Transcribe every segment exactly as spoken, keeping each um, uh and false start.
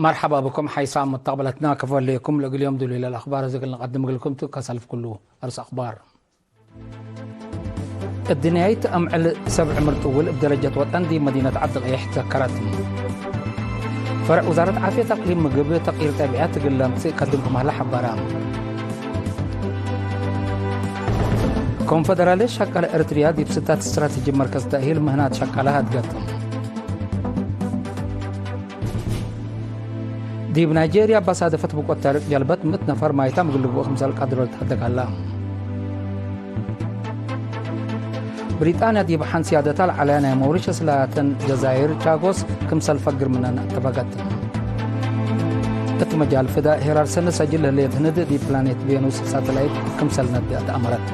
መርሐባ ብኩም ሓይሳም መተቅበለትና፣ ከፎ ህሌኩም። ለእግል ዮም ዱሉይ ለልአክባር እግል ንቀድም እግልኩም ቱ። ከሰልፍ ኩሉ አርስ አክባር። እድንያይት አምዕል ሰብ ዕምር ጥውል እብ ደረጀት ወጠን ዲብ መዲነት ዐዲ ቀይሕ ትዘከረት። ፈርዕ ውዛረት ዓፍየት አቅሊም ምግብ ተቅይር ጠቢዐት እግል ለምጽእ ከድም ክም ሀለ ሐበረ። ኮንፈደራልየት ሸቃለ ኤረትርያ ዲብ ስታት ስትራቴጂ መርከዝ ተእሂል ምህናት ሸቃለ ሀድገት። ዲብ ናይጄርያ ባሳደፈት ብቆት ታሪቅ ጀልበት ምእት ነፈር ማይታም እግል ልግብኦ ክምሰል ቀድሮ ልትሀደግ ሀላ። ብሪጣንያ ዲብ ሐን ስያደታ ለዐለያ ናይ ሞሪሸስ ላተን ጀዛይር ቻጎስ ክምሰል ፈግር ምነን አተፈቀት። እት መጃል ፍዳ፣ ሄራር ሰኒ ሰጅል ለህሌት ህንድ ዲብ ፕላኔት ቬኑስ ሳተላይት ክምሰል ነድአት አመረት።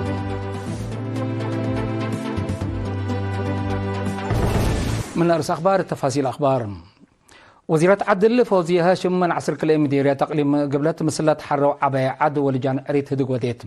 ምን ለአርስ አክባር ተፋሲል አክባር። ወዚረት ዐድል ፎዝየ ሃሽም ምን ዐስር ክልኤ ምዴርያት አቅሊም ግብለት ምስለ ተሐረው ዐባይ ዐድ ወልጃን ዕሪት ህድግ ወዴት።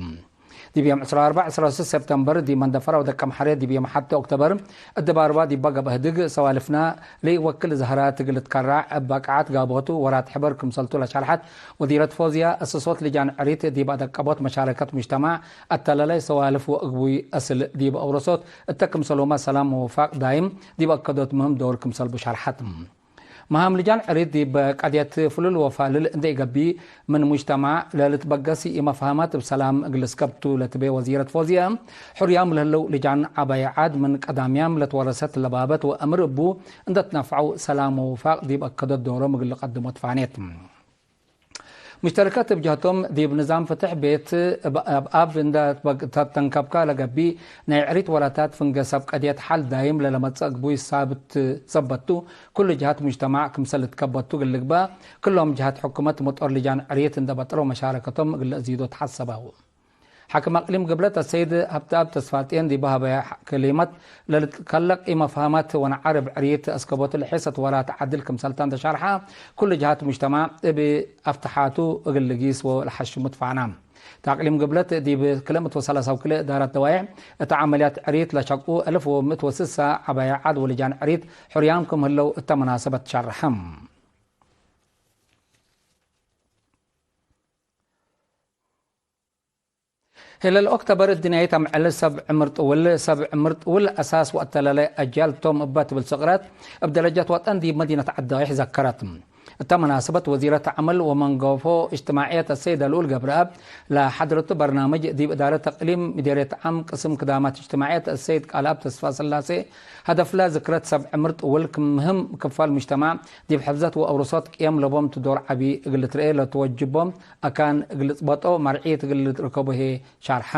ዲብ ዮም ዕስራ ወአርበዕ፣ ዕስራ ወስስ ሰብተምበር ዲብ መንደፈራ ወደቀም ሐሬ ዲብ ዮም ሐቴ ኦክቶበር እድብ አርባ ዲብ በገብአ ህድግ ሰዋልፍና ለኢወክል ዘህራት እግል ልትከራዕ እብ በቃዓት ጋብኦቱ ወራት ሕበር ክምሰልቱ ለሸርሐት ወዚረት ፎዝያ፣ እስሶት ልጃን ዕሪት ዲብ አደቀቦት መሻረከት ሙጅተማዕ አተለላይ ሰዋልፍ ወእግቡይ አስል ዲብ አውረሶት እተ ክምሰሎመ ሰላም ወውፋቅ ዳይም ዲብ አከዶት ምህም ዶር ክምሰልቡ ሸርሐት። መሃም ልጃን ዕሪት ዲብ ቀድየት ፍሉል ወፋልል እንዴ ኢገብእ፣ ምን ሙጅተማዕ ለልትበገስ ኢመፍሀማት እብ ሰላም እግል ልስከብ ቱ ለትቤ ወዚረት ፎዝየ፣ ሕሩያም ለህለው ልጃን ዐባይ ዐድ ምን ቀዳምያም ለትወረሰት ለባበት ወአምር እቡ እንዴ ትነፍዐው ሰላም ወውፋቅ ዲብ አከዶት ዶሮም እግል ልቀድሞ ትፋኔት። ሙሽተረከት እብ ጀህቶም፣ ዲብ ንዛም ፍትሕ ቤት እብ አብ እንደ ተንከብካ ለገብእ ናይ ዕሪት ወላታት ፍንገ ሰብ ቀድየት ሐል ዳይም ለለመጽእ ግቡይ ሳብት ሰበት ቱ፣ ኩሉ ጀሃት ሙጅተማዕ ክምሰል ልትከበት ቱ እግል ልግበእ፣ ክሎም ጀሃት ሕኩመት መጦር ልጃን ዕሪት እንደ በጥረው መሻረከቶም እግል ለአዚዶ ተሐሰበው። ሓክም አቅሊም ግብለት አሰይድ ሀብተአብ ተስፋጤን ዲብ ሀበየ ክሊመት፣ ለልትከለቅ ኢመፍሀማት ወነዓር እብ ዕሪት አስከቦት ለሔሰት ወራት ዐድል ክምሰልታ እንደ ሸርሐ፣ ኩሉ ጀሃት ሙጅተማዕ እብ አፍተሓቱ እግል ልጊስ ወለሐሽሙ ትፋና። ታቅሊም ግብለት ዲብ ክልኤ ምእት ወሰላሳ ወክልኤ እዳረት ደዋይዕ እት ዐመልያት ዕሪት ለሸቁ አልፍ ወምእት ወስሳ ዐባየ ዐድ ወልጃን ዕሪት ሕሩያም ክም ህለው እተ መናሰበት ሸርሐም። ህለል ኦክተበር እድንያይት አምዕል ሰብ ዕምር ጥውል። ሰብ ዕምር ጥውል አሳስ ወአተላላይ አጅያል ቶም እበ ትብል ስቅረት እብ ደረጀት ወጠን ዲብ መዲነት ዐዳይሕ ዘከረት። እተ መናሰበት ወዚረት ዐመል ወመንገፎ እጅትማዕየት አሰይድ ልኡል ገብረአብ ለሐድረቱ በርናምጅ ዲብ እዳረት እቅሊም ምዴርየት ዓም ቅስም ክዳማት እጅትማዕየት አሰይድ ቃልአብ ተስፋስላሴ፣ ሀደፍለ ዝክረት ሰብ ዕምር ጥውል ክም ምህም ክፋል ሙጅተማዕ ዲብ ሕፍዘት ወአውረሶት ቅየም ለቦም ቱ ዶር ዐቢ እግል ልትርኤ ለትወጅቦም አካን እግል ልጽበጦ መርዒት እግል ልትርከቦ ህዬ ሻርሐ።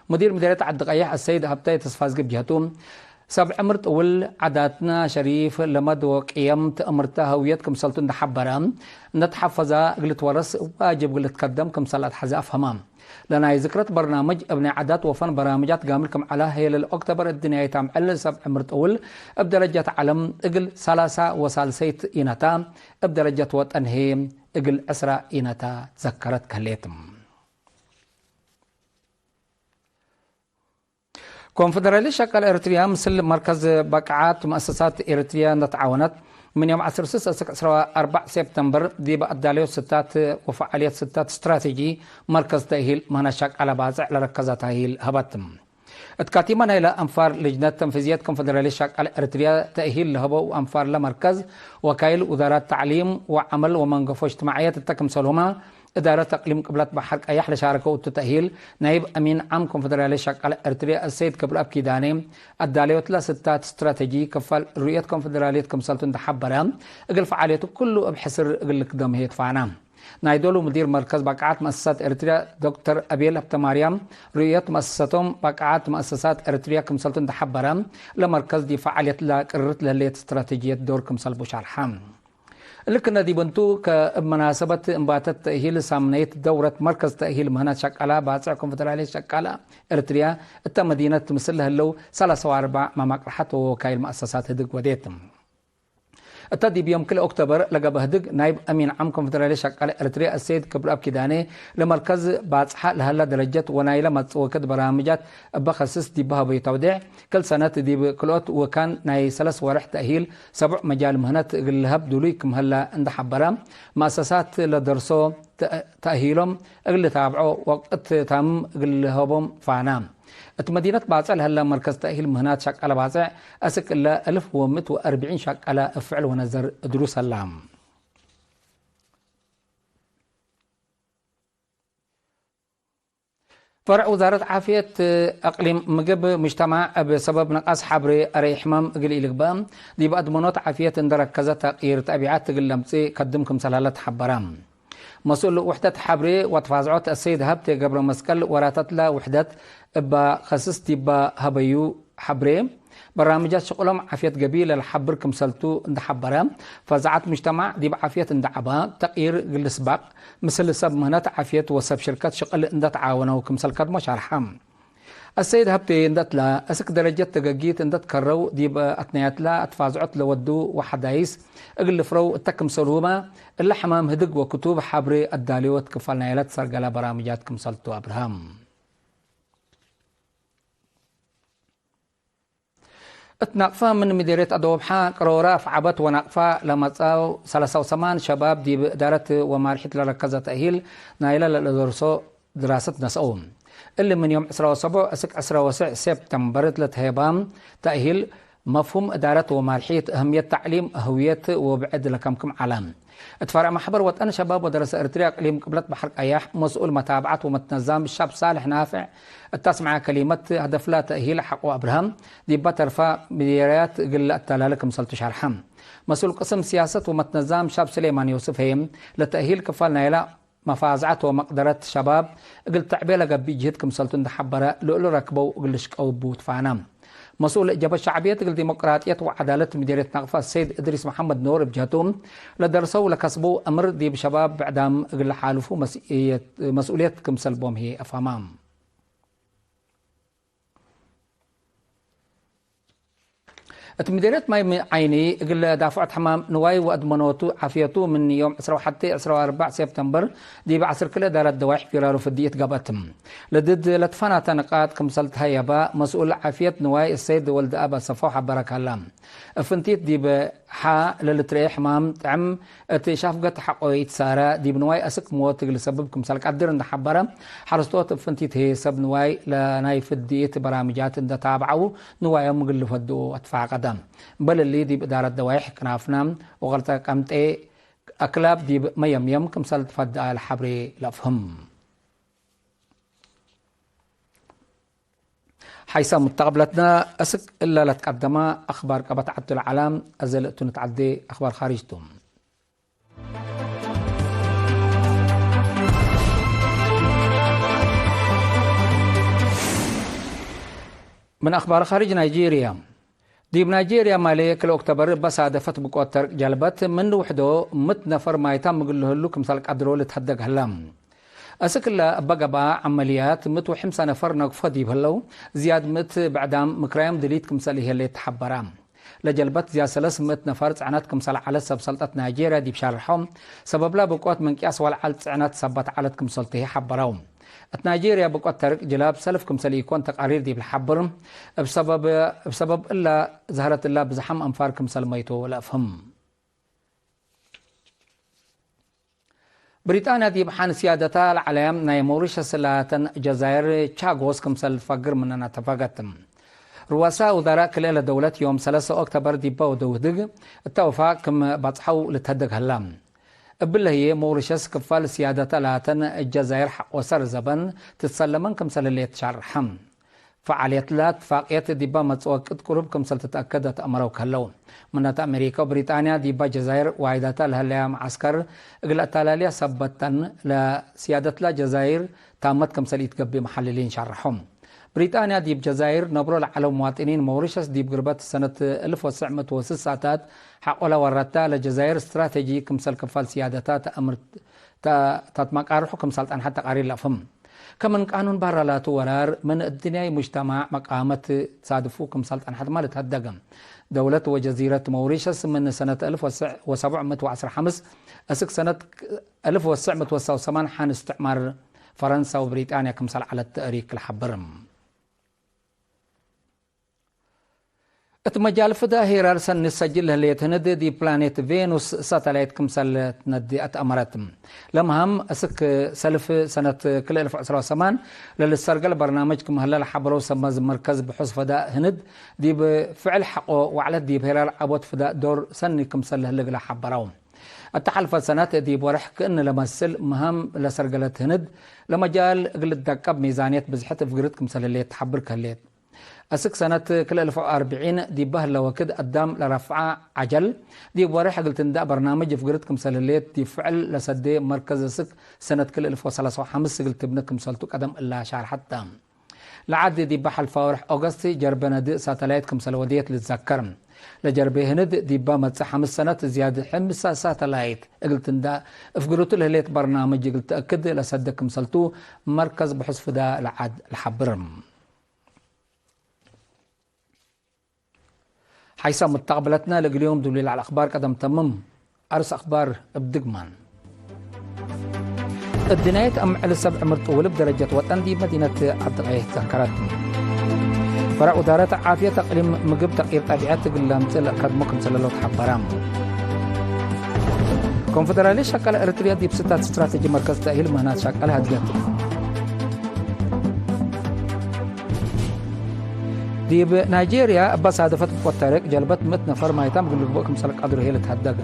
ሙዲር ምዴርየት ዐዲ ቀየሕ አሰይድ ሀብታይ ተስፋዝጊ ብጅሀቱ፣ ሰብ ዕምር ጥውል ዐዳትና ሸሪፍ ለመድ ወቅየም ትእምርተ ህውየት ክምሰልቱ እንደ ሐበረ፣ እንደ ተሐፈዛ እግል ልትወረስ ዋጅብ እግል ልትከደም ክምሰል አትሐዜ አፍሀመ። ለናይ ዝክረት በርናምጅ እብ ናይ ዐዳት ወፈን በራምጃት ጋምል ክም ዐለ ህዬ ለልኦክተበር እድንያይት አምዕል ሰብ ዕምር ጥውል እብ ደረጀት ዐለም እግል ሰላሳ ወሳልሰይት ኢነታ፣ እብ ደረጀት ወጠን ህዬ እግል ዕስራ ኢነታ ዘከረት ከህሌት። ኮንፈደራልየት ሸቃለ ኤረትርያ ምስል መርከዝ በቃዓት መአሰሳት ኤረትርያ እንደ ተዓወነት፣ ምን ዮም ዐስር ስስ እስክ ዕስራ ወአርበዕ ሴፕተምበር ዲብ አዳለዮት ስታት ወፈዓልየት ስታት ስትራቴጂ መርከዝ ተእሂል ምህነት ሸቃለ ባጽዕ ለረከዘ ተእሂል ሀበት። እት ካቲመ ናይለ አንፋር ልጅነት ተንፊዝየት ኮንፈደራልየት ሸቃለ ኤረትርያ ተእሂል ለሀበው አንፋር ለመርከዝ ወካይል ውዛራት ተዕሊም ወዐመል ወመንገፎ እጅትማዕየት እተ ክምሰልሁመ፣ እዳረት እቅሊም ቅብለት በሐር ቀያሕ ለሻረከው እቱ ተእሂል፣ ናይብ አሚን ዓም ኮንፈደራልየት ሸቃለ ኤረትርያ አሰይድ ገብረአብ ኪዳኔ፣ አዳለዮትለ ስታት ስትራቴጂ ክፋል ርእየት ኮንፈደራልየት ክምሰልቱ እንደ ሐበረ፣ እግል ፈዓልየቱ ኩሉ እብ ሕስር እግል ልክደም ህዬ ትፋና። ናይ ዶሉ ሙዲር መርከዝ በቃዓት መአሰሳት ኤረትርያ ዶክተር አቤል ሀብተማርያም፣ ርእየት መአሰሰቶም በቃዓት መአሰሳት ኤረትርያ ክምሰልቱ እንደ ሐበረ፣ ለመርከዝ ዲብ ፈዓልየትለ ቅርርት ለህሌት ስትራቴጂየት ዶር ክምሰልቡ ሻርሐ። እሊ ክነ ዲብ እንቱ፣ ከእብ መናሰበት እንባተት ተእሂል ሳምነይት ደውረት መርከዝ ተእሂል ምህነት ሸቃላ ባጽዕ ኮንፈደራልየት ሸቃላ ኤረትርያ እተ መዲነት ምስል ለህለው ሰላሳ ወአርበዕ መማቅርሐት ወወካይል መአሰሳት ህድግ ወዴት። እተ ዲብ ዮም ክልኤ ኦክቶበር ለገብአ ህድግ፣ ናይብ አሚን ዓም ኮንፈደራልየት ሸቃለ ኤረትርየ አሰይድ ክብረአብ ኪዳኔ፣ ለመርከዝ ባጽሓ ለሀላ ደረጀት ወናይለ መጽወከት በራምጃት እበ ከስስ ዲብ ሀበዩ ተውዴዕ፣ ክል ሰነት ዲብ ክልኦት ወካን ናይ ሰለስ ወርሕ ተእሂል ሰቡዕ መጃል ምህነት እግል ለሀብ ዱሉይ ክም ሀላ እንደ ሐበረ፣ መአሰሳት ለደርሶ ተ-፣ ተእሂሎም እግል ልታብዖ ወቅት ታምም እግል ልሀቦም ፋና። እት መዲነት ባጽዕ ለሀለ መርከዝ ተእሂል ምህናት ሸቃለ ባጽዕ፣ አስክ እለ እልፍ ወምእት ወአርብዒን ሸቃለ እብ ፍዕል ወነዘር እድሩ ሰላም። ፈርዕ ውዛረት ዓፍየት አቅሊም ምግብ ሙጅተማዕ እብ ሰበብ ነቃስ ሐብሬ አረይ ሕማም እግል ኢልግበእ፣ ዲብ አድመኖት ዓፍየት እንደ ረከዘ ተቅይር ጠቢዐት እግል ለምጽእ ከድም ክምሰል ሀለ ተሐበረ። መስኡል ውሕደት ሐብሬ ወተፋዝዖት አሰይድ ሀብቴ ገብረ መስቀል ወራተትለ ውሕደት እበ ከስስ ዲበ ሀበዩ ሐብሬ፣ በራምጃት ሽቅሎም ዓፍየት ገቢይ ለልሐብር ክምሰልቱ እንደ ሐበረ፣ ፈዛዐት ሙጅተማዕ ዲብ ዓፍየት እንደ ዐባ፣ ተቅይር እግል ልስበቅ፣ ምስል ሰብ ምህነት ዓፍየት ወሰብ ሽርከት ሽቅል እንደ ተዓወነው ክምሰል ከድሞ ሸርሐ። አሰይድ ሀብቴ እንደ እትለ፣ እስክ ደረጀት ተገጊት እንደ ትከረው፣ ዲብ አትናያትለ አትፋዝዖት ለወዱ ወሐዳይስ እግል ልፍረው እተ ክምሰልሁመ፣ እለ ሕማም ህድግ ወክቱብ ሐብሬ አዳልዮት ክፋል ናይለ ትሰርገለ በራምጃት ክምሰልቱ አብርሃም። እት ናቅፋ ምን ምዴርየት አዶብሐ፣ ቅሮረ፣ አፍዓበት ወናቅፋ ለመጽአው ሰላሳ ወሰማን ሸባብ ዲብ እዳረት ወማርሒት ለረከዘ ተእሂል ናይለ ለለደርሶ ድራሰት ነስአው። እሊ ምን ዮም ዕስራ ወሰቡዕ እስክ ዕስራ ወሰዕ ሴፕተምበር ለትሄባም ተእሂል መፍሁም እዳረት ወማርሒት፣ እህምየት ተዕሊም፣ ህውየት ወብዕድ ለከምክም ዐለ። እት ፈርዕ ማሕበር ወጠን ሸባብ ወደረሰ ኤረትርየ አቅሊም ቅብለት በሐር ቀያሕ፣ መስኡል መታብዐት ወመትነዛም ሻብ ሳልሕ ናፍዕ እት አስምዐ ከሊመት፣ ሀደፍላ ተእሂል ሐቆ አብርሃም፣ ዲባ ተርፋ ምዴርያት እግል ለአተላለ ክምሰልቱ ሸርሐ። መስኡል ቅስም ስያሰት ወመትነዛም ሻብ ሱሌማን ዮስፍ ህዬ፣ ለተእሂል ክፋል ናይላ መፋዝዐት ወመቅደረት ሸባብ እግል ተዕቤ ለገብእ ጅህድ ክምሰልቱ እንደ ሐበረ፣ ለእሉ ረክበው እግል ልሽቀው እቡ ትፋነ። መስኡል ጀብሀት ሸዕብየት እግል ዲሞቅራጥየት ወዐዳለት ምዴርየት ናቅፋ ሰይድ እድሪስ መሐመድ ኑር እብ ጀህቱ፣ ለደርሰው ለከስበው አምር ዲብ ሸባብ ብዕዳም እግል ለሓልፉ መስእየት-፣ መስኡልየት ክምሰል ቦም ህዬ አፋማ። እት ምዴርየት ማይ ዐይኒ፣ እግል ዳፍዖት ሕማም ንዋይ ወአድመኖቱ ዓፍየቱ ምን ዮም ዕስራ ወሐቴ ዕስራ ወአርበዕ ሴፕተምበር ዲብ ዐስር ክልኤ እዳረት ደዋይሕ ፊራሩ ፍድይት ገብአት። ለድድ ለትፋናተ ንቃጥ ክምሰል ተሀየበ፣ መስኡል ዓፍየት ንዋይ እሰይድ ወልደአብ አሰፋው ሐበረ ከለ። እብ ፍንቲት ዲብ ሐ ለልትረኤ ሕማም ጥዕም እት ሻፍገት ሐቆ ኢትሳረ፣ ዲብ ንዋይ አስክ ሞት እግል ሰብብ ክምሰል ቀድር እንደ ሐበረ፣ ሐረስቶት እብ ፍንቲት ህዬ ሰብ ንዋይ ለናይ ፍድይት በራምጃት እንደ ታብዐው ንዋዮም እግል ልፈድኡ አትፋቀደ። እምበል እሊ፣ ዲብ እዳረት ደዋይሕ ክናፍነ ወቀልጠ ቀምጤ አክላብ ዲብ መየምየም ክምሰል ትፈድአ ለሐብሬ ለአፍህም። ሐይሰ ሙተቀብለትነ፣ አስክ እለ ለትቀደመ አክባር ቀበት ዐድ ለዐለ፣ አዜ ለእቱ ንትዐዴ አክባር ካርጅ ቱ። ምን አክባር ካርጅ ናይጄርያ። ዲብ ናይጄርያ ማሌ ክል ኦክቶበር እበ ሳደፈት ብቆት ተርቅ ጀልበት ምን ውሕዶ ምት ነፈር ማይታም እግል ለህሉ ክምሰል ቀድሮ ልትሀደግ ሀለ። አስክ እለ እበ ገብአ ዐመልያት ምት ወሕምሰ ነፈር ነግፎ ዲብ ህለው፣ ዝያድ ምት ብዕዳም ምክራዮም ድሊት ክምሰል ኢሄሌት ተሐበረ። ለጀልበት ዝያድ ሰለስ ምእት ነፈር ጽዕነት ክምሰል ዐለት ሰብ ሰልጠት ናይጄርያ ዲብ ሸርሖ፣ ሰበብላ ብቆት ምንቅያስ ወለዐል ጽዕነት ሰበት ዐለት ክምሰልቱ ህይ ሐበረው። እት ናይጄርያ ብቆት ተርቅ ጅላብ ሰልፍ ክምሰል ኢኮን ተቃሪር ዲብ ለሐብር፣ እብ ሰበብ፣ እብ ሰበብ እለ ዘህረት እላ ብዝሓም አንፋር ክምሰል መይቶ ለአፍህም። ብሪጣንያ ዲብ ሐን ስያደታ ለዐለያም ናይ ሞሪሸስ ላተን ጀዛይር ቻጎስ ክምሰል ትፈግር ምንና ተፈገት። ርዋሳ ውዘራእ ክልኤ ለደውለት ዮም ሰለሰ ኦክቶበር ዲበ ወደው ህድግ እተ ወፋቅ ክም በጽሐው ልትሀደግ ሀላ። እብለ ህዬ ሞሪሸስ ክፋል ስያደተ ላተን ጀዛይር ሐቆ ሰር ዘበን ትትሰለመን ክምሰል ህሌት ሻርሐ። ፈዓልየትለ እትፋቅየት ዲበ መጽወ ቅድ ቅሩብ ክምሰል ትትአከድ አትአመረው ከህለው። ምነተ አሜሪከ ወብሪጣንያ ዲበ ጀዛይር ዋይዳተ ለህለያ መዓስከር እግል አታላልያ ሰበተን፣ ለስያደትለ ጀዛይር ታመት ክምሰል ኢትገብእ መሐልሊን ሸርሖም። ብሪጣንያ ዲብ ጀዛይር ነብሮ ለዐለው መዋጥኒን ሞሪሸስ ዲብ ግርበት ሰነት እልፍ ወትሰዕ ምእት ወስሳታት ሐቆለ ወረተ፣ ለጀዛይር ስትራቴጂ ክምሰል ክፋል ስያደታ ተአምር ተ-፣ ተትመቃርሑ ክምሰል ጸንሐት ተቃሪር ለአፍህም። ከምን ቃኑን ባራላቱ ወራር ምን እድንያይ ሙጅተማዕ መቃመት ትሳድፉ ክምሰል ጸንሐት ማለት ሀደገ። ደውለት ወጀዚረት መውሪሸስ ምን ሰነት አልፍ ወሰዕ-፣ ወሰብዕ ምእት ወዐስር ሐምስ እስክ ሰነት አልፍ ወሰዕ ምእት ወሰው ሰማን ሐን እስትዕማር ፈረንሳ ወብሪጣንያ ክምሰል ዐለት ተእሪክ ለሐብር። እት መጃል ፍዳ ሄራር ሰኒ ሰጅል ለህሌት ህንድ ዲብ ፕላኔት ቬኑስ ሳተላይት ክምሰል ትነዲ አትአመረት። ለምህም እስክ ሰልፍ ሰነት ክልኤ አልፍ ወዐስር ወሰማን ለልሰርገል በርናምጅ ክም ህለ ለሐበረው ሰመዝ መርከዝ ብሑስ ፍዳ ህንድ ዲብ ፍዕል ሐቆ ወዕለት ዲብ ሄራር ዐቦት ፍዳ ዶር ሰኒ ክምሰል ለህለ እግለ ሐበረው። እተ ሐልፈት ሰነት ዲብ ወርሕ ክእነ ለመስል ምህም ለሰርገለት ህንድ ለመጃል እግል ልትደቀብ ሚዛንየት ብዝሕት እፍግርት ክምሰል ህሌት ተሐብር ከህሌት። እስክ ሰነት ክልኤ አልፍ ወአርብዒን ዲበ ህለ ወክድ አዳም ለረፍዐ ዐጀል፣ ዲብ ወሬሕ እግል ትንዳእ በርናምጅ እፍግርት ክምሰል ህሌት ዲብ ፍዕል ለሰዴ መርከዝ እስክ ሰነት ክልኤ አልፍ ወሰላሳ ወሐምስ እግል ትብነ ክምሰልቱ ቀደም እላ ሻርሐት ተ። ለዐድ ዲበ ሐልፋ ወሬሕ ኦገስት ጀርበ ነድእ ሳተላይት ክምሰል ወዴት ልትዘከር። ለጀርቤ ህንድ ዲበ መጽእ ሐምስ ሰነት ዝያድ ሕምሳ ሳተላይት እግል ትንዳእ እፍግርቱ ለህሌት በርናምጅ እግል ተአክድ ለሰዴ ክምሰልቱ መርከዝ ብሑስ ፍዳ ለዐድ ለሐብር። ሓይሳም ሙተቅበለትነ ለእግል ዮም ዱብሊ ለዐለ አክባር ቀደም ተምም። አርስ አክባር እብ ድግማን። እድንያይት አምዕል ሰብ ዕምር ጥውል እብ ደረጀት ወጠን ዲብ መዲነት አድቀይህ ትዘከረት። ፈረዕ ውዳረት ዓፍየት አቅሊም ምግብ ተቅይር ጠቢዐት እግል ለምጽእ ለከድሞ ክምሰለ ለው ተሐበረ። ኮንፈደራልየት ሸቃለ ኤረትርያ ዲብ ስታት ስትራተጂ መርከዝ ተእሂል ምህናት ሸቃለ ሀድገት። ዲብ ናይጄርያ እበ ሳደፈት ብቆት ታሪቅ ጀልበት ምእት ነፈር ማይታም እግል ልግብእ ክምሰል ቀድሩ ህዬ ልትሀደግ።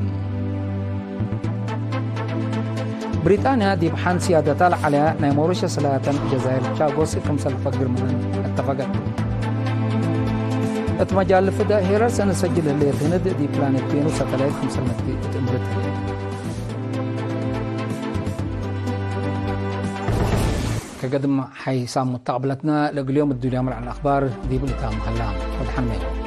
ብሪጣንያ ዲብ ሐን ስያደታ ለዐለያ ናይ ሞሪሸስ ለያተን ጀዛይር ቻጎስ ክምሰል ፈግር ምነን አተፈገት። እት መጃል ፍዳ ሄራር ሰኒ ሰጅል ህሌት ህንድ ዲብ ፕላኔት ቬኑስ ሳተላይት ክምሰል መትቢ እት እምርት። ከገድም ሓይሳም ሙተቅብለትነ ለእግል ዮም እዱልያም ለዐለ አክባር ዲቡ ልታም ሀላ። ወድሐን ሜ።